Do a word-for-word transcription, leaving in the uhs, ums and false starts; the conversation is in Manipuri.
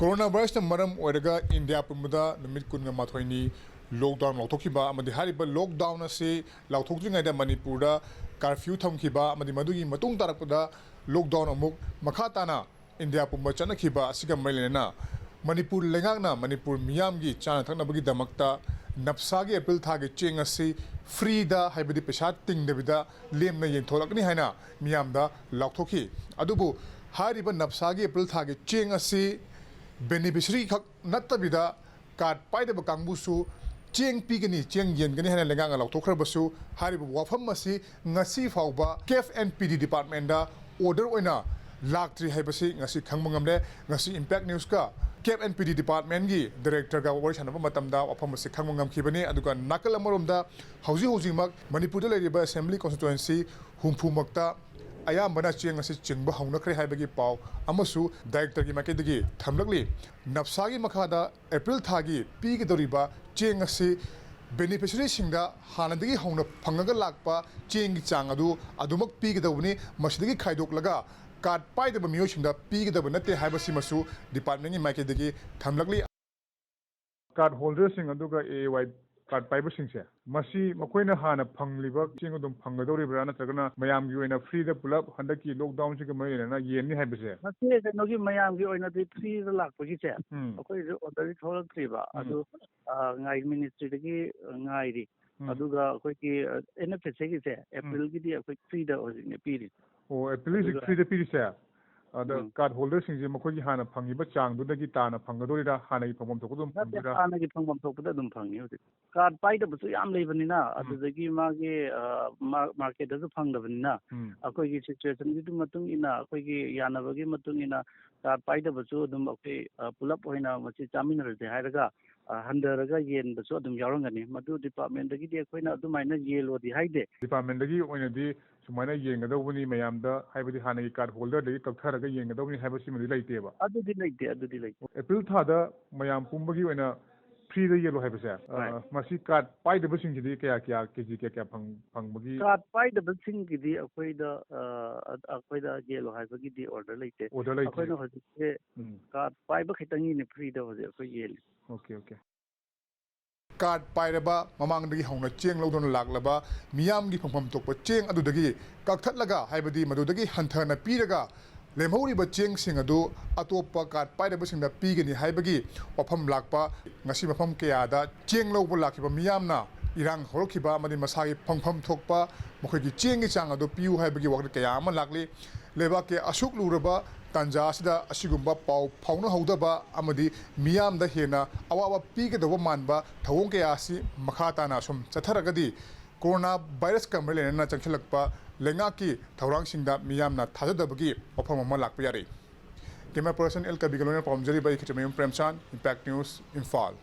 ꯀꯣꯔꯣꯅꯥ ꯚꯥꯏꯔꯁꯅ ꯃꯔꯝ ꯑꯣꯏꯔꯒ ꯏꯟꯗꯤꯌꯥ ꯄꯨꯝꯕꯗ ꯅꯨꯃꯤꯠ ꯀꯨꯟꯒ ꯃꯥꯊꯣꯏꯅꯤ ꯂꯣꯛꯗꯥꯎꯟ ꯂꯥꯎꯊꯣꯛꯈꯤꯕ ꯑꯃꯗꯤ ꯍꯥꯏꯔꯤꯕ ꯂꯣꯛꯗꯥꯎꯟ ꯑꯁꯤ ꯂꯥꯎꯊꯣꯛꯇ꯭ꯔꯤꯉꯩꯗ ꯃꯅꯤꯄꯨꯔꯗ ꯀꯥꯔꯐ꯭ꯌꯨ ꯊꯝꯈꯤꯕ ꯑꯃꯗꯤ ꯃꯗꯨꯒꯤ ꯃꯇꯨꯡ ꯇꯥꯔꯛꯄꯗ ꯂꯣꯛꯗꯥꯎꯟ ꯑꯃꯨꯛ ꯃꯈꯥ ꯇꯥꯅ ꯏꯟꯗꯤꯌꯥ ꯄꯨꯝꯕ ꯆꯠꯅꯈꯤꯕ ꯑꯁꯤꯒ ꯃꯔꯤ ꯂꯩꯅꯅ ꯃꯅꯤꯄꯨꯔ ꯂꯩꯉꯥꯛꯅ ꯃꯅꯤꯄꯨꯔ ꯃꯤꯌꯥꯝꯒꯤ ꯆꯥꯅ ꯊꯛꯅꯕꯒꯤꯗꯃꯛꯇ ꯅꯞꯁꯥꯒꯤ ꯑꯦꯄ꯭ꯔꯤꯜ ꯊꯥꯒꯤ ꯆꯦꯡ ꯑꯁꯤ ꯐ꯭ꯔꯤꯗ, ꯍꯥꯏꯕꯗꯤ ꯄꯩꯁꯥ ꯇꯤꯡꯗꯕꯤꯗ ꯂꯦꯝꯅ ꯌꯦꯟꯊꯣꯛꯂꯛꯀꯅꯤ ꯍꯥꯏꯅ ꯃꯤꯌꯥꯝꯗ ꯂꯥꯎꯊꯣꯛꯈꯤ꯫ ꯑꯗꯨꯕꯨ ꯍꯥꯏꯔꯤꯕ ꯅꯞꯁꯥꯒꯤ ꯑꯦꯄ꯭ꯔꯤꯜ ꯊꯥꯒꯤ ꯆꯦꯡ ꯑꯁꯤ ꯕꯦꯅꯤꯐꯤꯁꯔꯤ ꯈꯛ ꯅꯠꯇꯕꯤꯗ ꯀꯥꯔꯗ ꯄꯥꯏꯗꯕ ꯀꯥꯡꯕꯨꯁꯨ ꯆꯦꯡ ꯄꯤꯒꯅꯤ, ꯆꯦꯡ ꯌꯦꯟꯒꯅꯤ ꯍꯥꯏꯅ ꯂꯩꯉꯥꯛꯅ ꯂꯥꯎꯊꯣꯛꯈ꯭ꯔꯕꯁꯨ, ꯍꯥꯏꯔꯤꯕ ꯋꯥꯐꯝ ꯑꯁꯤ ꯉꯁꯤ ꯐꯥꯎꯕ ꯀꯦꯐ ꯑꯦꯟ ꯄꯤ ꯗꯤ ꯗꯤꯄꯥꯔꯠꯃꯦꯟꯗ ꯑꯣꯔꯗꯔ ꯑꯣꯏꯅ ꯂꯥꯛꯇ꯭ꯔꯤ ꯍꯥꯏꯕꯁꯤ ꯉꯁꯤ ꯈꯪꯕ ꯉꯝꯂꯦ꯫ ꯉꯁꯤ ꯏꯝꯄꯦꯛ ꯅ꯭ꯌꯨꯁꯀ ꯀꯦꯐ ꯑꯦꯟ ꯄꯤ ꯗꯤ ꯗꯤꯄꯥꯔꯠꯃꯦꯟꯒꯤ ꯗꯥꯏꯔꯦꯛꯇꯔꯒ ꯋꯥꯔꯤ ꯁꯥꯟꯅꯕ ꯃꯇꯝꯗ ꯋꯥꯐꯝ ꯑꯁꯤ ꯈꯪꯕ ꯉꯝꯈꯤꯕꯅꯤ꯫ ꯑꯗꯨꯒ ꯅꯥꯀꯜ ꯑꯃꯔꯣꯝꯗ ꯍꯧꯖꯤꯛ ꯍꯧꯖꯤꯛꯃꯛ ꯃꯅꯤꯄꯨꯔꯗ ꯂꯩꯔꯤꯕ ꯑꯦꯁꯦꯝꯕ꯭ꯂꯤ ꯀꯣꯟꯁꯇꯤꯇ꯭ꯋꯦꯟꯁꯤ ꯍꯨꯝꯐꯨꯃꯛꯇ ꯑꯌꯥꯝꯕꯅ ꯆꯦꯡ ꯑꯁꯤ ꯆꯤꯡꯕ ꯍꯧꯅꯈ꯭ꯔꯦ ꯍꯥꯏꯕꯒꯤ ꯄꯥꯎ ꯑꯃꯁꯨ ꯗꯥꯏꯔꯦꯛꯇꯔꯒꯤ ꯃꯥꯏꯀꯩꯗꯒꯤ ꯊꯝꯂꯛꯂꯤ꯫ ꯅꯞꯁꯥꯒꯤ ꯃꯈꯥꯗ ꯑꯦꯄ꯭ꯔꯤꯜ ꯊꯥꯒꯤ ꯄꯤꯒꯗꯧꯔꯤꯕ ꯆꯦꯡ ꯑꯁꯤ ꯕꯦꯅꯤꯐꯤꯁꯔꯤꯁꯤꯡꯗ ꯍꯥꯟꯅꯗꯒꯤ ꯍꯧꯅ ꯐꯪꯉꯒ ꯂꯥꯛꯄ ꯆꯦꯡꯒꯤ ꯆꯥꯡ ꯑꯗꯨ ꯑꯗꯨꯃꯛ ꯄꯤꯒꯗꯧꯕꯅꯤ꯫ ꯃꯁꯤꯗꯒꯤ ꯈꯥꯏꯗꯣꯛꯂꯒ ꯀꯥꯔꯗ ꯄꯥꯏꯗꯕ ꯃꯤꯑꯣꯏꯁꯤꯡꯗ ꯄꯤꯒꯗꯕ ꯅꯠꯇꯦ ꯍꯥꯏꯕꯁꯤꯃꯁꯨ ꯗꯤꯄꯥꯔꯠꯃꯦꯟꯒꯤ ꯃꯥꯏꯀꯩꯗꯒꯤ ꯊꯝꯂꯛꯂꯤ꯫ ꯀꯥꯔꯗ ꯍꯣꯜꯗꯔꯁꯤꯡ ꯑꯗꯨꯒ ꯑꯦ ꯑꯦ ꯋꯥꯏ ꯀꯥꯔꯗ ꯄꯥꯏꯕꯁꯤꯡꯁꯦ, ꯃꯁꯤ ꯃꯈꯣꯏꯅ ꯍꯥꯟꯅ ꯐꯪꯂꯤꯕ ꯆꯦꯡ ꯑꯗꯨꯝ ꯐꯪꯒꯗꯧꯔꯤꯕ꯭ꯔꯥ, ꯅꯠꯇ꯭ꯔꯒꯅ ꯃꯌꯥꯝꯒꯤ ꯑꯣꯏꯅ ꯐ꯭ꯔꯤꯗ ꯄꯨꯂꯞ ꯍꯟꯗꯛꯀꯤ ꯂꯣꯛꯗꯥꯎꯟꯁꯤꯒ ꯃꯔꯤ ꯂꯩꯅꯅ ꯌꯦꯟꯅꯤ ꯍꯥꯏꯕꯁꯦ? ꯃꯁꯤ ꯀꯩꯅꯣꯒꯤ, ꯃꯌꯥꯝꯒꯤ ꯑꯣꯏꯅꯗꯤ ꯐ꯭ꯔꯤꯗ ꯂꯥꯛꯄꯒꯤꯁꯦ ꯎꯝ꯫ ꯑꯩꯈꯣꯏꯁꯨ ꯑꯣꯔꯗꯔꯗꯤ ꯊꯣꯛꯂꯛꯇ꯭ꯔꯤꯕ꯫ ꯎꯝ꯫ ꯑꯗꯨ, ꯑ, ꯉꯥꯏ-, ꯃꯤꯅꯤꯁꯇ꯭ꯔꯤꯗꯒꯤ, ꯑ, ꯉꯥꯏꯔꯤ꯫ ꯎꯝ꯫ ꯑꯗꯨꯒ ꯑꯩꯈꯣꯏꯒꯤ, ꯑ, ꯑꯦꯟ ꯑꯦꯐ ꯑꯦꯁ ꯑꯦꯒꯤꯁꯦ ꯎꯝ꯫ ꯑꯦꯄ꯭ꯔꯤꯜꯒꯤꯗꯤ ꯑꯩꯈꯣꯏ ꯐ꯭ꯔꯤꯗ ꯍꯧꯖꯤꯛꯅꯦ ꯄꯤꯔꯤ꯫ ꯑꯣ, ꯑꯦꯄ꯭ꯔꯤꯜꯒꯤ ꯑꯗꯨꯒ ꯐ꯭ꯔꯤꯗ ꯄꯤꯔꯤꯁꯦ? ꯑꯗ ꯎꯝ꯫ ꯀꯥꯔꯗ ꯍꯣꯜꯗꯔꯁꯤꯡꯁꯦ ꯃꯈꯣꯏꯒꯤ ꯍꯥꯟꯅ ꯐꯪꯉꯤꯕ ꯆꯥꯡꯗꯨꯗꯒꯤ ꯇꯥꯅ ꯐꯪꯒꯗꯣꯏꯔꯥ, ꯍꯥꯟꯅꯒꯤ ꯐꯪꯐꯝ ꯊꯣꯛꯄ ꯑꯗꯨꯝ ꯅꯠꯇꯦ, ꯐꯪꯗꯣꯏꯔꯥ? ꯍꯥꯟꯅꯒꯤ ꯐꯪꯐꯝ ꯊꯣꯛꯄꯗ ꯑꯗꯨꯝ ꯐꯪꯉꯤ ꯍꯧꯖꯤꯛ꯫ ꯀꯥꯔꯗ ꯄꯥꯏꯗꯕꯁꯨ ꯌꯥꯝ ꯂꯩꯕꯅꯤꯅ, ꯎꯝ꯫ ꯑꯗꯨꯗꯒꯤ ꯃꯥꯒꯤ, ꯑ, ꯃꯥ-, ꯃꯥꯔꯀꯦꯠꯇꯁꯨ ꯐꯪꯗꯕꯅꯤꯅ, ꯎꯝ꯫ ꯑꯩꯈꯣꯏꯒꯤ ꯁꯤꯆꯨꯋꯦꯁꯟꯒꯤꯗꯨ ꯃꯇꯨꯡ ꯏꯟꯅ, ꯑꯩꯈꯣꯏꯒꯤ ꯌꯥꯅꯕꯒꯤ ꯃꯇꯨꯡ ꯏꯟꯅ ꯀꯥꯔꯗ ꯄꯥꯏꯗꯕꯁꯨ ꯑꯗꯨꯝ ꯑꯩꯈꯣꯏ, ꯑ, ꯄꯨꯂꯞ ꯑꯣꯏꯅ ꯃꯁꯤ ꯆꯥꯃꯤꯟꯅꯔꯁꯦ ꯍꯥꯏꯔꯒ, ꯑ, ꯍꯟꯊꯔꯒ ꯌꯦꯟꯕꯁꯨ ꯑꯗꯨꯝ ꯌꯥꯎꯔꯝꯒꯅꯤ꯫ ꯃꯗꯨ ꯗꯤꯄꯥꯔꯠꯃꯦꯟꯗꯒꯤꯗꯤ ꯑꯩꯈꯣꯏꯅ ꯑꯗꯨꯃꯥꯏꯅ ꯌꯦꯜꯂꯣꯗꯤ ꯍꯥꯏꯗꯦ꯫ ꯗꯤꯄꯥꯔꯠꯃꯦꯟꯗꯒꯤ ꯑꯣꯏꯅꯗꯤ ꯁꯨꯃꯥꯏꯅ ꯌꯦꯟꯒꯗꯧꯕꯅꯤ ꯃꯌꯥꯝꯗ, ꯍꯥꯏꯕꯗꯤ ꯍꯥꯟꯅꯒꯤ ꯀꯥꯔꯗ ꯍꯣꯜꯗꯔꯗꯒꯤ ꯀꯛꯊꯔꯒ ꯌꯦꯟꯒꯗꯧꯕꯅꯤ ꯍꯥꯏꯕꯁꯤꯃꯗꯤ ꯂꯩꯇꯦꯕ? ꯑꯗꯨꯗꯤ ꯂꯩꯇꯦ, ꯑꯗꯨꯗꯤ ꯂꯩꯇꯦ꯫ ꯑꯦꯄ꯭ꯔꯤꯜ ꯊꯥꯗ ꯃꯌꯥꯝ ꯄꯨꯝꯕꯒꯤ ꯑꯣꯏꯅ ꯐ꯭ꯔꯤꯗ ꯌꯦꯜꯂꯣ ꯍꯥꯏꯕꯁꯦ, ꯑ, ꯍꯣꯏ꯫ ꯃꯁꯤ ꯀꯥꯔꯗ ꯄꯥꯏꯗꯕꯁꯤꯡꯒꯤꯗꯤ ꯀꯌꯥ ꯀꯌꯥ, ꯀꯦꯖꯤ ꯀꯌꯥ ꯀꯌꯥ ꯐꯪ-, ꯐꯪꯕꯒꯤ? ꯀꯥꯔꯗ ꯄꯥꯏꯗꯕꯁꯤꯡꯒꯤꯗꯤ ꯑꯩꯈꯣꯏꯗ, ꯑ, ꯑ-, ꯑꯩꯈꯣꯏꯗ ꯌꯦꯜꯂꯣ ꯍꯥꯏꯕꯒꯤꯗꯤ ꯑꯣꯔꯗꯔ ꯂꯩꯇꯦ꯫ ꯑꯣꯔꯗꯔ ꯂꯩꯇꯦ꯫ ꯑꯩꯈꯣꯏꯅ ꯍꯧꯖꯤꯛꯁꯦ ꯎꯝ꯫ ꯀꯥꯔꯗ ꯄꯥꯏꯕ ꯈꯤꯇꯪꯒꯤꯅꯦ ꯐ꯭ꯔꯤꯗ ꯍꯧꯖꯤꯛ ꯑꯩꯈꯣꯏ ꯌꯦꯜꯂꯤ꯫ Okay, okay. ꯀꯥꯔꯗ ꯄꯥꯏꯔꯕ, ꯃꯃꯥꯡꯗꯒꯤ ꯍꯧꯅ ꯆꯦꯡ ꯂꯧꯗꯨꯅ ꯂꯥꯛꯂꯕ ꯃꯤꯌꯥꯝꯒꯤ ꯐꯪꯐꯝ ꯊꯣꯛꯄ ꯆꯦꯡ ꯑꯗꯨꯗꯒꯤ ꯀꯛꯊꯠꯂꯒ, ꯍꯥꯏꯕꯗꯤ ꯃꯗꯨꯗꯒꯤ ꯍꯟꯊꯅ ꯄꯤꯔꯒ, ꯂꯦꯝꯍꯧꯔꯤꯕ ꯆꯦꯡꯁꯤꯡ ꯑꯗꯨ ꯑꯇꯣꯞꯄ ꯀꯥꯔꯗ ꯄꯥꯏꯗꯕꯁꯤꯡꯗ ꯄꯤꯒꯅꯤ ꯍꯥꯏꯕꯒꯤ ꯋꯥꯐꯝ ꯂꯥꯛꯄ ꯉꯁꯤ ꯃꯐꯝ ꯀꯌꯥꯗ ꯆꯦꯡ ꯂꯧꯕ ꯂꯥꯛꯈꯤꯕ ꯃꯤꯌꯥꯝꯅ ꯏꯔꯥꯡ ꯍꯧꯔꯛꯈꯤꯕ ꯑꯃꯗꯤ ꯃꯁꯥꯒꯤ ꯐꯪꯐꯝ ꯊꯣꯛꯄ ꯃꯈꯣꯏꯒꯤ ꯆꯦꯡꯒꯤ ꯆꯥꯡ ꯑꯗꯨ ꯄꯤꯌꯨ ꯍꯥꯏꯕꯒꯤ ꯋꯥꯀꯠ ꯀꯌꯥ ꯑꯃ ꯂꯥꯛꯂꯤ꯫ ꯂꯩꯕꯥꯛꯀꯤ ꯑꯁꯨꯛ ꯂꯨꯔꯕ ꯇꯥꯟꯖꯥ ꯑꯁꯤꯗ ꯑꯁꯤꯒꯨꯝꯕ ꯄꯥꯎ ꯐꯥꯎꯅꯍꯧꯗꯕ ꯑꯃꯗꯤ ꯃꯤꯌꯥꯝꯗ ꯍꯦꯟꯅ ꯑꯋꯥꯕ ꯄꯤꯒꯗꯧꯕ ꯃꯥꯟꯕ ꯊꯧꯑꯣꯡ ꯀꯌꯥ ꯑꯁꯤ ꯃꯈꯥ ꯇꯥꯅ ꯑꯁꯨꯝ ꯆꯠꯊꯔꯒꯗꯤ ꯀꯣꯔꯣꯅꯥ ꯚꯥꯏꯔꯁꯀ ꯃꯔꯤ ꯂꯩꯅꯅ ꯆꯪꯁꯤꯜꯂꯛꯄ ꯂꯩꯉꯥꯛꯀꯤ ꯊꯧꯔꯥꯡꯁꯤꯡꯗ ꯃꯤꯌꯥꯝꯅ ꯊꯥꯖꯗꯕꯒꯤ ꯋꯥꯐꯝ ꯑꯃ ꯂꯥꯛꯄ ꯌꯥꯔꯤ꯫ ꯀꯦꯃꯦꯔꯥ ꯄꯔꯁꯟ ꯑꯦꯜ ꯀꯕꯤꯒ ꯂꯣꯏꯅꯅ ꯄꯥꯎꯖꯔꯤꯕ ꯑꯩ ꯈꯦꯇ꯭ꯔꯤꯃꯌꯨꯝ ꯄ꯭ꯔꯦꯝꯆꯥꯟ, ꯏꯝꯄꯦꯛ ꯅ꯭ꯌꯨꯁ, ꯏꯝꯐꯥꯜ꯫